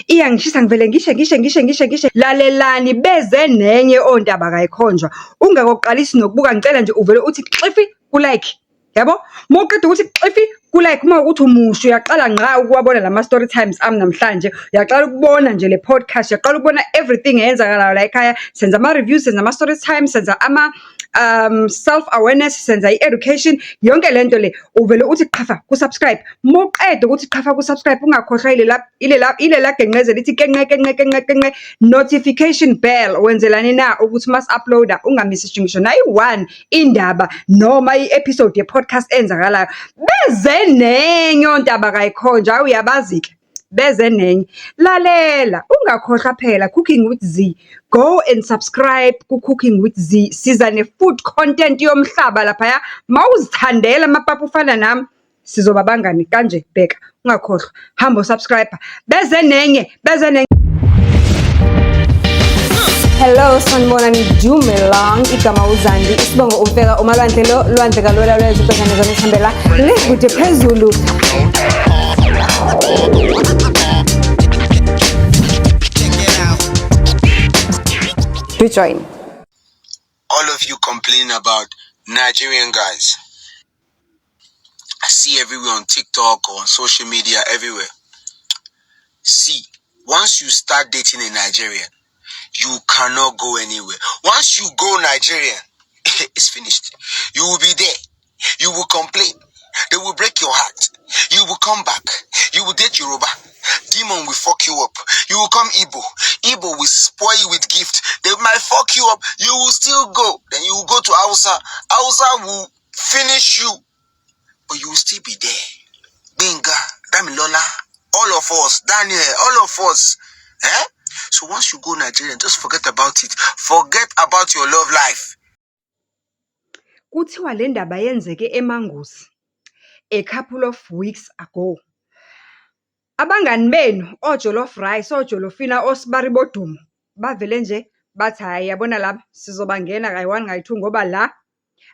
Iyangishisa ngivele ngishe ngishe ngishe ngishe ngishe. Lalelani beze nenye ontaba kayikhonjwa. Ungakoqalisi nokubuka ngicela nje uvele uthi xifi ku-like, yabo? Uma uqeda ukuthi xifi ku-like, uma kuwukuthi umusha uyaqala ngqa ukuwabona lama-story times ami namhlanje, uyaqala ukubona nje le podcast, uyaqala ukubona everything eyenzakalayo la ekhaya. Senza ama-reviews, senza ama-story times, senza ama self awareness, senza i-education, yonke lento le. Uvele uthi qhafa ku-subscribe. Uma uqeda ukuthi qhafa ku-subscribe, ungakhohlwa ilela, ilela, ilela genqeze lithi kenqe kenqe kenqe kenqe, notification bell. Wenzelani na ukuthi masi-upload-a ungamisishi ngisho nayi-one indaba noma i-episode ye-podcast eyenzakalayo. Beze nenye ontaba kayikhonjwa, hhayi uyabazi-ke. Beze nenye. Lalela, ungakhohlwa phela Cooking with Z. Go and subscribe ku-Cooking with Z. Siza ne-food content yomhlaba laphaya. Mawuzithandela amapapa ufana nami, sizoba abangani kanje, bheka, ungakhohlwa. Hamba o-subscribe. Beze nenye, beze nenye. Hello, sanibonani, dumelang. Igama uZandi, isibongo uMfeka, umalwandle lo, lwandle kalwela lwezwe, ubhekane zami sihambela le kude phezulu. Do join. All of you complaining about Nigerian guys. I see everywhere on TikTok or on social media, everywhere. See, once you start dating a Nigerian, you cannot go anywhere. Once you go Nigerian, it's finished. You will be there. You will complain. They will break your heart. You will come back. You will date Yoruba. Demon will fuck you up. You will come Igbo. Igbo will spoil you with gift. They might fuck you up. You will still go. Then you will go to Hausa. Hausa will finish you. But you will still be there. Benga, Damilola, all of us, Daniel, all of us. Eh? So once you go Nigerian, just forget about it. Forget about your love life. Kuthiwa le ndaba yenzeke eManguzi a couple of weeks ago. Abangani benu oJollof Rice, oJolofina, oSibari bodumo, bavele nje bathi hhayi yabona laba sizobangena kayi-one kayi-two ngoba la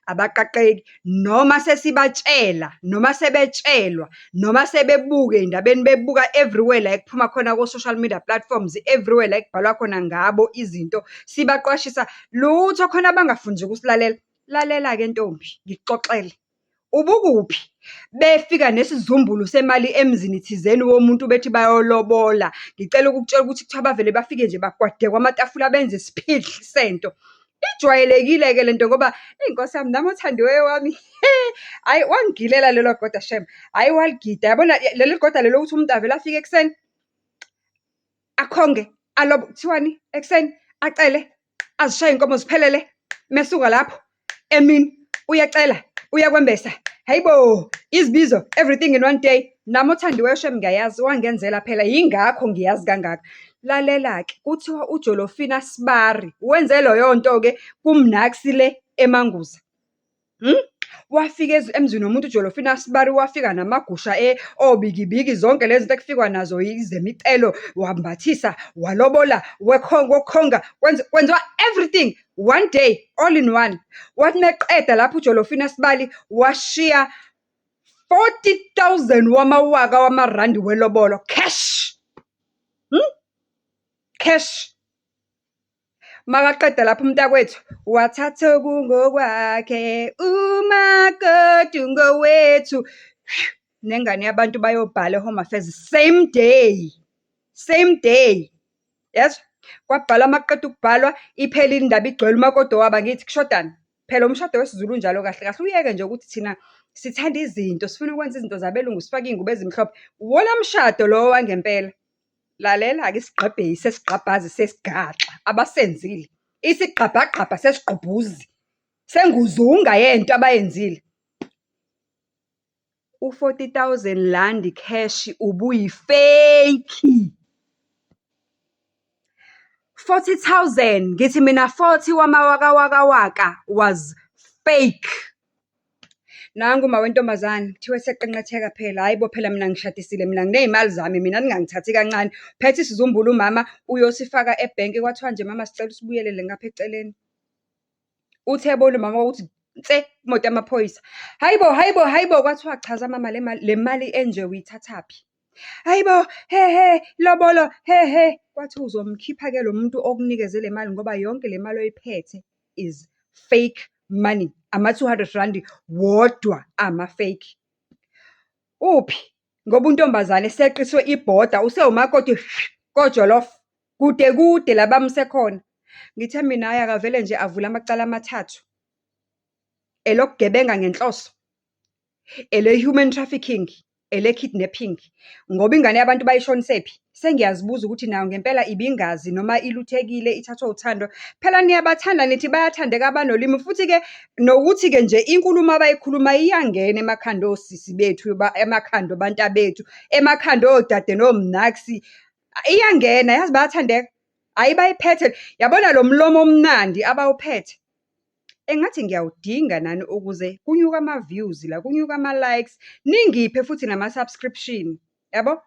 abaqaqeki. Noma sesibatshela, noma sebetshelwa, noma sebebuka ey'ndabeni, bebuka everywhere la ekuphuma khona ko-social media platforms, everywhere la ekubhalwa khona ngabo izinto, sibaqwashisa, lutho khona abangafuni nje ukusilalela. Lalela-ke ntombi, ngikuxoxele. Ubukuphi? Befika nesizumbulu semali emzini thizeni womuntu bethi bayolobola. Ngicela ukukutshela ukuthi kuthiwa bavele bafike nje bagwadekwa amatafula benze isiphihli sento. Ijwayelekile-ke le nto ngoba, eyi Nkosi yami, nami othandiweyo wami, hhayi wangigilela lelo goda shem. Hhayi waligida, yabona leli goda leli lokuthi umuntu avele afike ekuseni, akhonge, alobe, kuthiwani ekuseni, acele, azishaye iy'nkomo ziphelele, mesuka lapho emini uyacela, uyakwembesa. Hhayi bo, izibizo, everything in one day. Nami othandiweyo shem ngiyayazi, wangenzela phela, yingakho ngiyazi kangaka. Lalela-ke, kuthiwa uJolofina Sibari wenze loyo nto-ke kuMnaksi le eManguza. Wafika emzini womuntu uJolofina Sibari, wafika namagusha obikibiki, zonke lezi zinto ekufikwa nazo izemicelo, wambathisa, walobola, wokhonga, kwenziwa everything one day, all in one. Wathi meqeda lapho uJolofina Sibali washiya 40,000 wamawaka wamarandi welobolo, cash. Cash. Makaqeda lapho umntakwethu, wathatha okungokwakhe, umakoti ngowethu. Nengane yabantu bayobhala e-Home Affairs same day, same day. Yezwa? Kwabhalwa makuqeda ukubhalwa, iphelile indaba igcwele umakoti wabo angithi kushodani. Phela umshado wesiZulu unjalo kahle kahle, uyeke nje ukuthi thina sithanda izinto, sifuna ukwenza izinto zabelungu, sifake iy'ngubo ezimhlophe. Uwona mshado lo wangempela. Lalela-ke isigqebheyi sesigqabhazi sesigaxa abasenzile. Isigqabhagqabha sesigqubhuzi senguzunga yento abayenzile. U-40,000 rand cash ubuyifeyikhi. 40,000, ngithi mina 40 wamawakawakawaka was fake. Nangu uma wentombazane, kuthiwa eseqenqetheka phela, hhayi bo phela mina ngishadisile, mina nginey'mali zami, mina ningangithathi kancane. Phethe isizumbulu umama uyosifaka ebhenki, kwathiwa nje mama sicela usibuyelele ngapha eceleni. Uthe ebona umama ukuthi nse imoto yamaphoyisa. Hhayi bo, hhayi bo, hhayi bo, kwathiwa chaza mama le mali, le mali enje uyithathaphi? Hhayi bo, he he, ilobolo, he he. Kwathi uzomkhipha-ke lo muntu okunikeze le mali ngoba yonke le mali oyiphethe is fake money. Ama-R200 wodwa ama-fake. Uphi? Ngoba untombazane eseqiswe ibhoda, usewumakoti kojolof, kude kude la bamuse khona. Ngithe mina hhayi akavele nje avule amacala amathathu. Elokugebenga ngenhloso, ele-human trafficking, ele-kidnapping. Ngoba ingane yabantu bayishonisephi? Sengiyazibuza ukuthi nayo ngempela ibingazi noma iluthekile ithathwe uthando. Phela niyabathanda nithi bayathandeka banolimi, futhi-ke nokuthi-ke nje inkulumo abayikhulumayo iyangena emakhanda osisi bethu, emakhanda abantabethu, emakhanda odade nomnaksi. Iyangena yazi bayathandeka. Hhayi bayiphethe, yabona lo mlomo omnandi abawuphethe, engathi ngiyawudinga nani ukuze kunyuke ama-views la, kunyuke ama-likes, ningiphe futhi nama-subscription, yabo?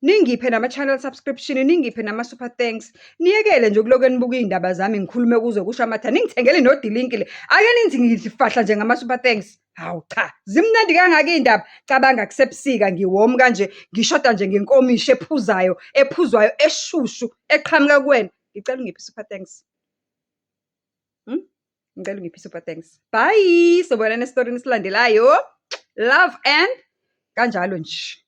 Ningiphe nama-channel subscription, ningiphe nama-super thanks. Niyekele nje ukulokhu nibuka iy'ndaba zami ngikhulume kuze kusho amathe, ningithengele nodilinki le. Ake nithi ngifahla nje ngama-super thanks. Hawu cha, zimnandi kangaka iy'ndaba. Cabanga kusebusika ngi-warm kanje, ngishoda nje ngenkomishi ephuzayo, ephuzwayo, eshushu, eqhamuka kuwena. Ngicela ungiphe i-super thanks. Ngicela ungiphe i-super thanks. Bye, sobonana esitorini esilandelayo. Love and kanjalo nje.